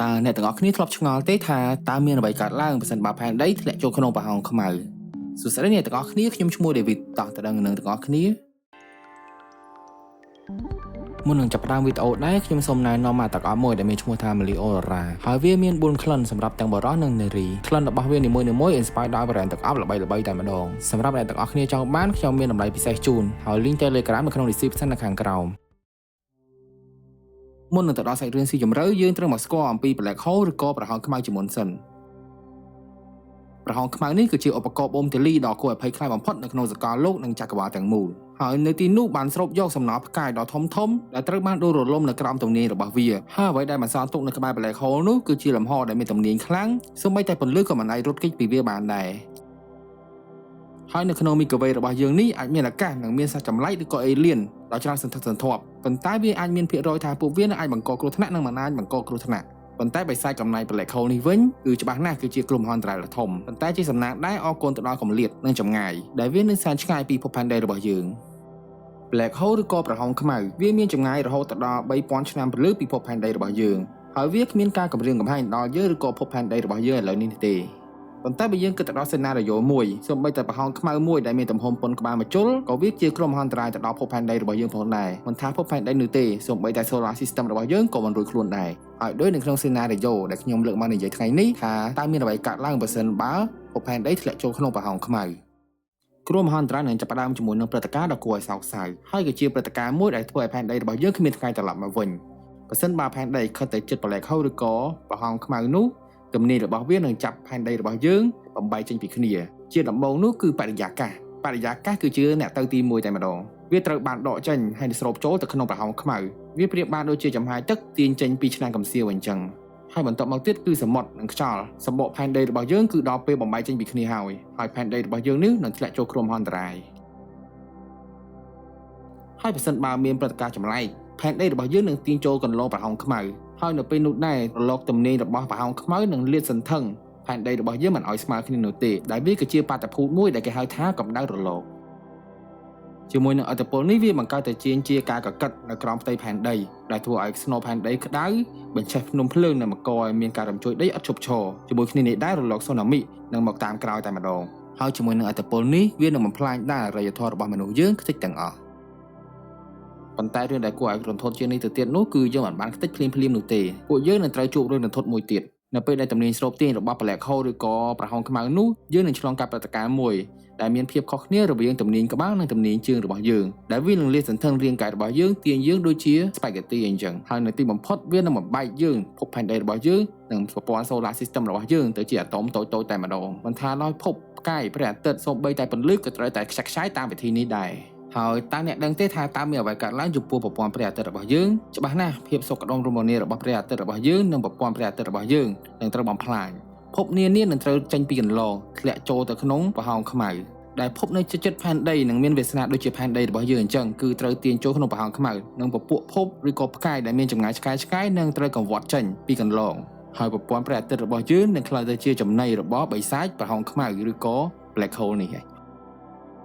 តើអ្នកទាំងអស់គ្នាធ្លាប់ឆ្ងល់ទេថាតើមានអ្វីកើតឡើងប្រសិនបើផែនដីធ្លាក់ចូលក្នុងប្រហោងខ្មៅសួស្តីអ្នកទាំងអស់គ្នាខ្ញុំឈ្មោះ David តោះទៅដឹងនឹងទាំងអស់គ្នាមុននឹងចាប់ផ្ដើមវីដេអូដែរខ្ញុំសូមណែនាំមកទឹកអប់មួយដែលមានឈ្មោះថា Meliora ហើយវាមាន4ក្លិនសម្រាប់ទាំងបុរសនិងនារីក្លិនរបស់វានីមួយៗ inspire ដោយ brand ទឹកអប់ល្បីៗតែម្ដងសម្រាប់អ្នកទាំងអស់គ្នាចង់បានខ្ញុំមានតម្លៃពិសេសជូនហើយ link Telegram នៅក្នុង description នៅខាងក្រោមមុននឹងទៅដល់សាច់រឿងស៊ីជម្រៅយើងត្រូវមកស្គាល់អំពី black hole ឬក៏ប្រហោងខ្មៅជាមុនសិនប្រហោងខ្មៅនេះគឺជាឧបករណ៍បូមធូលីដ៏គួរឲ្យភ័យខ្លាចបំផុតនៅក្នុងសកលលោកនិងចក្រវាឡទាំងមូលហើយនៅទីនោះបានស្រូបយកសំណល់ផ្កាយដ៏ធំធំដែលត្រូវបានដួលរលំនៅក្រោមទំនាញរបស់វាហើយអ្វីដែលបន្សល់ទុកនៅក្បែរ black hole នោះគឺជាលំហដែលមានទំនាញខ្លាំងសូម្បីតែពន្លឺក៏មិនអាចរត់គេចពីវាបានដែរហើយនៅក្នុងមីក្រូវេរបស់យើងនេះអាចមានឱកាសនឹងមានសត្វចម្លែកឬក៏ alien ដ៏ច្រើនសន្ធឹកសន្ធាប់ប៉ុន្តែវាអាចមានភាគរយថាពួកវានឹងអាចបង្កគ្រោះថ្នាក់និងមិនអាចបង្កគ្រោះថ្នាក់ប៉ុន្តែបិសាចកំណៃ Black Hole នេះវិញគឺច្បាស់ណាស់គឺជាគ្រោះមហន្តរាយដ៏ធំប៉ុន្តែជាសំណាងដែរអរគុណទៅដល់កម្រិតនិងចម្ងាយដែលវានឹងសែនឆ្ងាយពីភពផែនដីរបស់យើង Black Hole ឬក៏ប្រហោងខ្មៅវាមានចម្ងាយរហូតដល់3000ឆ្នាំពន្លឺពីភពផែនដីរបស់យើងហើយវាគ្មានការគំរាមកំហែងដល់យើងឬក៏ភពផែនដីរបស់យើងឥឡូវនេះទេប៉ុន្តែបើយើងគិតទៅដល់scenario មួយសូម្បីតែប្រហោងខ្មៅមួយដែលមានទំហំប៉ុនក្បាលម្ជុលក៏វាជាគ្រោះមហន្តរាយទៅដល់ភពផែនដីរបស់យើងផងដែរមិនថាភពផែនដីនោះទេសូម្បីតែ solar system របស់យើងក៏មិនរួចខ្លួនដែរហើយដូចនៅក្នុង scenario ដែលខ្ញុំលើកមកនិយាយថ្ងៃនេះថាតើមានអ្វីកើតឡើងបើសិនបើភពផែនដីធ្លាក់ចូលក្នុងប្រហោងខ្មៅគ្រោះមហន្តរាយនឹងចាប់ផ្ដើមជាមួយនឹងព្រឹត្តិការណ៍ដ៏គួរឲ្យសោកសៅហើយក៏ជាព្រឹត្តិការណ៍មួយដែលធ្វើឲ្យផែនដីរបស់យើងគ្មានថ្ងៃត្រឡប់មកវិញបើសិនបើផែនដីខិតទៅជិត black hole ឬក៏ប្រហោងខ្មៅនោះទំនាញរបស់វានឹងចាប់ផែនដីរបស់យើងបំបែកចេញពីគ្នាជាដំបូងនោះគឺបរិយាកាសបរិយាកាសគឺជាអ្នកទៅទី1តែម្ដងវាត្រូវបានដកចេញហើយស្រូបចូលទៅក្នុងប្រហោងខ្មៅវាប្រៀបបានដូចជាចំហាយទឹកទាញចេញពីឆ្នាំងកំសៀវអញ្ចឹងហើយបន្ទាប់មកទៀតគឺសមុទ្រនិងខ្យល់សម្បកផែនដីរបស់យើងគឺដល់ពេលបំបែកចេញពីគ្នាហើយហើយផែនដីរបស់យើងនេះនឹងធ្លាក់ចូលគ្រោះមហន្តរាយហើយប្រសិនបើមានព្រឹត្តិការណ៍ចម្លែកផែនដីរបស់យើងនឹងទាញចូលកន្លងប្រហោងខ្មៅហើយនៅពេលនោះដែររលកទំនាញរបស់ប្រហោងខ្មៅនឹងលាតសន្ធឹងផែនដីរបស់យើងមិនឲ្យស្មើគ្នានោះទេដែលវាគឺជាបាតុភូតមួយដែលគេហៅថាកម្ដៅរលកជាមួយនឹងឥទ្ធិពលនេះវាបង្កើតទៅជាជាការកកិតនៅក្រោមផ្ទៃផែនដីដែលធ្វើឲ្យស្នូលផែនដីក្ដៅបញ្ឆេះភ្នំភ្លើងនិងបង្កឲ្យមានការរំជួលដីឥតឈប់ឈរជាមួយគ្នានេះដែររលកស៊ូណាមីនឹងមកតាមក្រោយតែម្ដងហើយជាមួយនឹងឥទ្ធិពលនេះវានឹងបំផ្លាញដល់អរិយធម៌របស់មនុស្សយើងខ្ទេចទាំងអស់ប៉ុន្តែរឿងដែលគួរឲ្យរន្ធត់ជាងនេះទៅទៀតនោះគឺយើងមិនបានខ្ទេចភ្លាមភ្លាមនោះទេពួកយើងនឹងត្រូវជួបរឿងរន្ធត់មួយទៀតនៅពេលដែលទំនាញស្រូបទាញរបស់ Black Hole ឬក៏ប្រហោងខ្មៅនោះយើងនឹងឆ្លងកាត់ព្រឹត្តិការណ៍មួយដែលមានភាពខុសគ្នារវាងទំនាញក្បាលនិងទំនាញជើងរបស់យើងដែលវានឹងលាតសន្ធឹងរាងកាយរបស់យើងទាញយើងដូចជា spaghetti អញ្ចឹងហើយនៅទីបំផុតវានឹងបំបែកយើងភពផែនដីរបស់យើងនិងប្រព័ន្ធ solar system របស់យើងទៅជាអាតូមតូចៗតែម្ដងមិនថាឡើយភពផ្កាយព្រះអាទិត្យសូម្បីតែពន្លឺក៏ត្រូវតែខ្ចាក់ខ្ចាយតាមវិធីនេះដែរហើយតើអ្នកដឹងទេថាតើមានអ្វីកើតឡើងចំពោះប្រព័ន្ធព្រះអាទិត្យរបស់យើងច្បាស់ណាស់ភាពសុខដុមរមនារបស់ព្រះអាទិត្យរបស់យើងនិងប្រព័ន្ធព្រះអាទិត្យរបស់យើងនឹងត្រូវបំផ្លាញភពនានានឹងត្រូវចេញពីកន្លងធ្លាក់ចូលទៅក្នុងប្រហោងខ្មៅដែលភពនៅជិតៗផែនដីនឹងមានវាសនាដូចជាផែនដីរបស់យើងអញ្ចឹងគឺត្រូវទាញចូលក្នុងប្រហោងខ្មៅនិងពពួកភពឬក៏ផ្កាយដែលមានចម្ងាយឆ្ងាយឆ្ងាយនឹងត្រូវកង្វត់ចេញពីកន្លងហើយប្រព័ន្ធព្រះអាទិត្យរបស់យើងនឹងក្លាយទៅជាចំណីរបស់បិសាចប្រហោងខ្មៅឬក៏ black hole នេះហើយ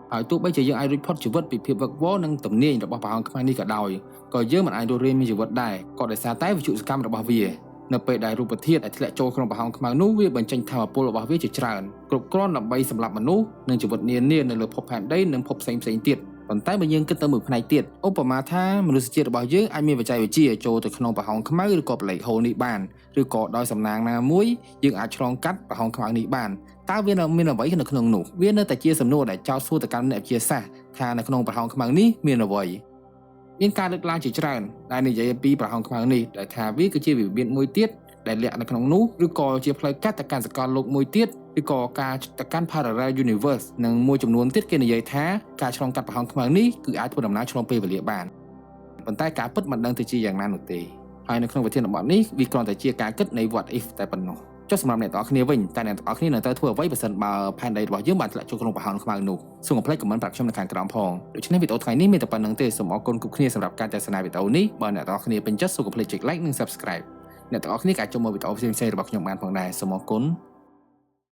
ហើយទោះបីជាយើងអាចរួចផុតជីវិតពីភាពវឹកវរនិងទំនាញរបស់ប្រហោងខ្មៅនេះក៏ដោយក៏យើងមិនអាចរស់រានមានជីវិតដែរក៏ដោយសារតែវិទ្យុសកម្មរបស់វានៅពេលដែលរូបធាតុដែលធ្លាក់ចូលក្នុងប្រហោងខ្មៅនោះវាបញ្ចេញថាមពលរបស់វាជាច្រើនគ្រប់គ្រាន់ដើម្បីសម្លាប់មនុស្សនិងជីវិតនានានៅលើភពផែនដីនិងភពផ្សេងៗទៀតប៉ុន្តែបើយើងគិតទៅមួយផ្នែកទៀតឧបមាថាមនុស្សជាតិរបស់យើងអាចមានបច្ចេកវិទ្យាចូលទៅក្នុងប្រហោងខ្មៅឬក៏ black hole នេះបានឬក៏ដោយសំណាងណាមួយយើងអាចឆ្លងកាត់ប្រហោងខ្មៅនេះបានតើវានៅមានអ្វីនៅក្នុងនោះវានៅតែជាសំណួរដែលចោទសួរទៅកាន់អ្នកវិទ្យាសាស្ត្រថានៅក្នុងប្រហោងខ្មៅនេះមានអ្វីមានការលើកឡើងជាច្រើនដែលនិយាយអំពីប្រហោងខ្មៅនេះដែលថាវាគឺជាវិមាត្រមួយទៀតដែលលាក់នៅក្នុងនោះឬក៏ជាផ្លូវកាត់ទៅកាន់សកលលោកមួយទៀតឬក៏ការទៅកាន់ parallel universe និងមួយចំនួនទៀតគេនិយាយថាការឆ្លងកាត់ប្រហោងខ្មៅនេះគឺអាចធ្វើដំណើរឆ្លងពេលវេលាបានប៉ុន្តែការពិតមិនដឹងទៅជាយ៉ាងណានោះទេហើយនៅក្នុងវិធានបទនេះវាគ្រាន់តែជាការគិតនៃ what if តែប៉ុណ្ណោះចុះសម្រាប់អ្នកទាំងអស់គ្នាវិញតើអ្នកទាំងអស់គ្នានឹងត្រូវធ្វើអ្វីបើសិនបើផែនដីរបស់យើងបានធ្លាក់ចូលក្នុងប្រហោងខ្មៅនោះសូមកុំភ្លេច comment ប្រាប់ខ្ញុំនៅខាងក្រោមផងដូច្នេះវីដេអូថ្ងៃនេះមានតែប៉ុណ្ណឹងទេសូមអរគុណគ្រប់គ្នាសម្រាប់ការទស្សនាវីដេអូនេះបើអ្នកទាំងអស់គ្នាពេញចិត្តសូមកុំភ្លេចចុច like និង subscribe អ្នកទាំងអស់គ្នាក៏អាចចូលមើលវីដេអូផ្សេងៗរបស់ខ្ញុំបានផងដែរសូមអរគុណ។